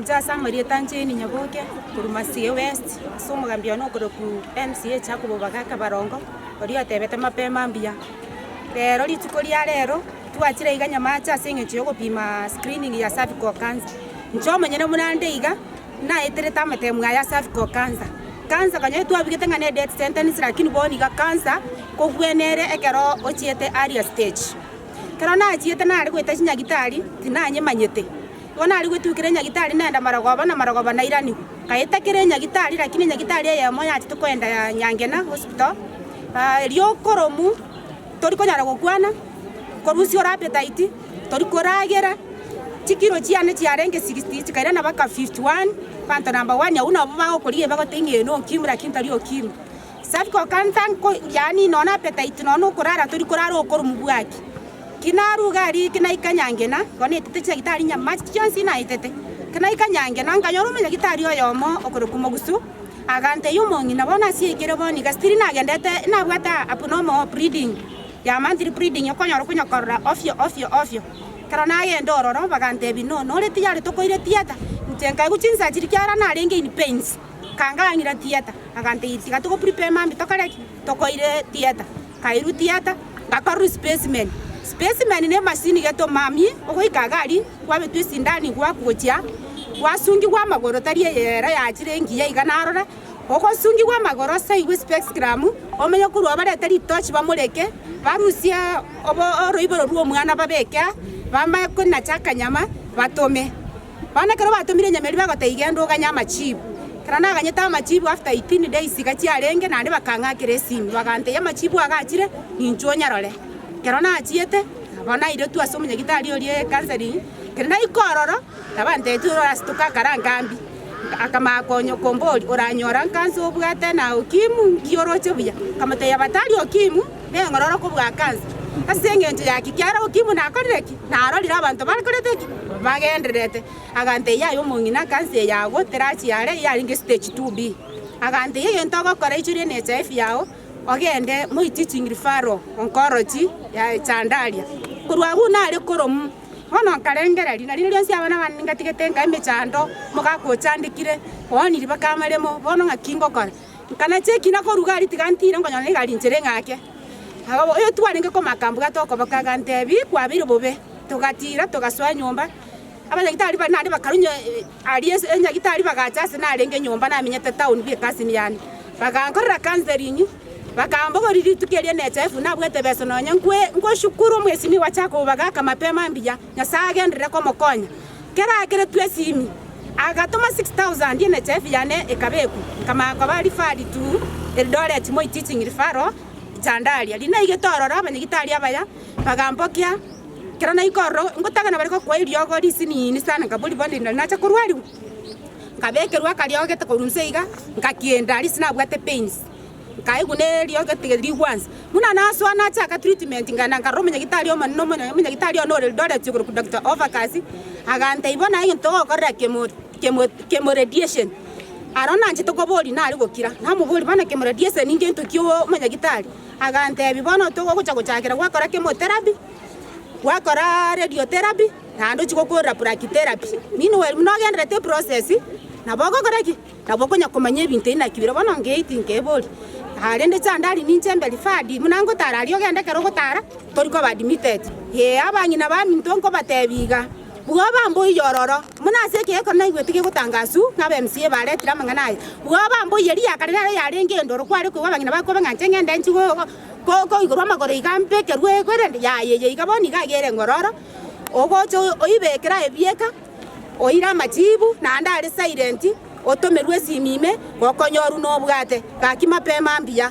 Inche ase amarieta Jane Nyaboke, korwa Masige West, ase omogambi one okorokwa MCA Jacob Bagaka Barongo, oria otebete mapema mbuya. Rero rituko ria rero, twachire iga Nyamache ase eng'encho ya ogopima screening ya cervical cancer. Inche omonyene buna nde iga, naeterete amatemu aya cervical cancer. Cancer konya twabigete ng'a ne death sentence lakini bono iga cancer, kobwene ere ekero ochiete earlier stage. Ekero nachiete nare goeta chinyagitari, tinanyemanyete. Igo nare gwetukera enyagitari nenda marogoba na marogoba nairanigwe. Nkaeta kera enyagitari lakini enyagitari eyemo yachete koenda Nyangena hospital, erio okoromu tori konyara gokwana, korusia ore appetite, tori koragera, chikiro chiane chiarenge 60 chikairana mpaka 51, abanto number one abwo nabo bagokorigia bagoteba ng'a eye no ukimwi lakini tari ukimwi. Cervical cancer nko yaani nonya appetite nonya okorara tori korara okoromwa bwaki. Ki naruga aria ki naika nyangena, igo naetete chinyagitari nyamache chionsi naetete. Ki naika nyangena nkanyora omonyagitari oyomo okorokwa Mogusu, agantebia omong'ina bono ase ekero bono iga still nagendete nabwate abnormal bleeding ya monthly bleeding okonyora okonya korora ofio ofio ofio. Ekero nagenda ororo bagantebia no nore tiyari tokoire theatre, inche nkaigwa chinsa chiria kiara narenge in pains, nkangang'ira theatre, agantebia tiga togo prepare mambia tokore ki? Tokoire theatre. Nkairwa theatre, ngakorerwa specimen. Specimen ne emachine gete omamie, ogoika iga aria, kwabetwa esindani gwakugochia, gwasungigwa amagoro tari eyere yachire engiya iga narora, ogosungigwa amagoro osoigwe spectrum, omenye korwa barete ritochi bamoreke, barusie obo oroiboro rwa omwana babeke aa, bamanye konacha akanyama, batome. Bono ekero batomire enyama eria bagotebia genda oganye amachibu. Ekero naganyete amachibu after 18 days iga chiarenge naende bakang'akera esimi bagantebia amachibu agachire ninchwe onyarore. Ekero nachiete nabo nairetwe ase omonyagitari oria counselling, ekero naika ororo nabantebetie ore ase tokakara nkambi, akamanya konya komboria oranyora nkansa obwate na ukimwi nki oroche buya? Nkamotebia batari ukimwi. Neng'ororo kobua kansa ase engencho ya ki? Kiagera ukimwi nakorire ki? Narorire abanto bakorete ki? Bagendererete. Agantebia yaya omong'ina kansa eye yago terachi are yarenge stage 2B. Agantebia egento ogokora ichoria NHIF yago ogende Moi Teaching Referral Oncology ya Chandaria. Korwa abwo nare koromu bono nkarengereria nari rionsi abana bane ningatigete nka emechando omogaka ochandekire ooniri baka amaremo bono ng'aki ngokora. Nkanacha ekina korwa iga aria tiga ntire nkonyora niga rinchera eng'ake. Oyo twarenge komaka mbwate okoboko agantebia, Kwabeire bobe. Togatira togasoa nyomba, abanyagitari baria naende bakarunya aria ase enyagitari bagacha ase narenge nyomba namenyete town bwe ecousin yane. Bagankorera counselling, bakambogoria rituko erio NHIF nabwate ebesa nonya nkwe nkoshukuru omwesimigwa Jacob bagaka mapema mbuya, Nyasaye agenderere komokonya. Kera akeretwe esimi, agatoma 6000 NHIF yane ekabekwa, nkamanya koba referred to Eldoret Moi Teaching Referral Chandaria. Riria naigete ororo abanyagitari abaya bagambokia, ekero naika ororo ngotagana bare gokoa eriogo risinini sana nkaboria bono nari nacha korwariwa? Nkabekerwa akariogo gete korwa inse iga, ngakienda aria sinabwate pains. Nkaigwa neriogi tige rigwansa. Buna nasoa nachaka treatment nkagenda nkarora omonyagitari omonene omonene omonyagitari one ore Eldoret okorokwa Doctor Overcast, agantebia bono aye egento togokorera chemo chemo chemo radiation. Aro nanchete koboria nare gokira, namoboria bono chemo radiation ngento ki omonyagitari? Agantebia bono togocha gochakera gwakora chemotherapy, gwakora radiotherapy, naende ochie gokorera brachytherapy. Meanwhile buna ogendererete eprocess, nabo ogokora ki? Nabo okonya komanya ebinto ebi naki bire bono ngeiti nkeboria, Rende chandari ninche mbe referred buna ngotara aria ogende ekero ogotara tori koba admitted. Ee abang'ina baminto nkobatebia iga, bua bamboiye ororo, buna ase ekeegeko naigwete gegotangaswa ng'a aba MCA baretire amang'ana aya, bua bamboiye riya kare nero yarenge endoro kware koigwa abang'ina bakoba ng'a inche ng'ende nchi koigorwa amagoro iga mbekerwe erende yaya eye iga bono iga iga ere ng'ororo, ogocha oibekere aye bieka. Oire amachibu, naende are silent, otomerwe esimi ime, gokonyorwa nobwate. Gaki mapema mbuya.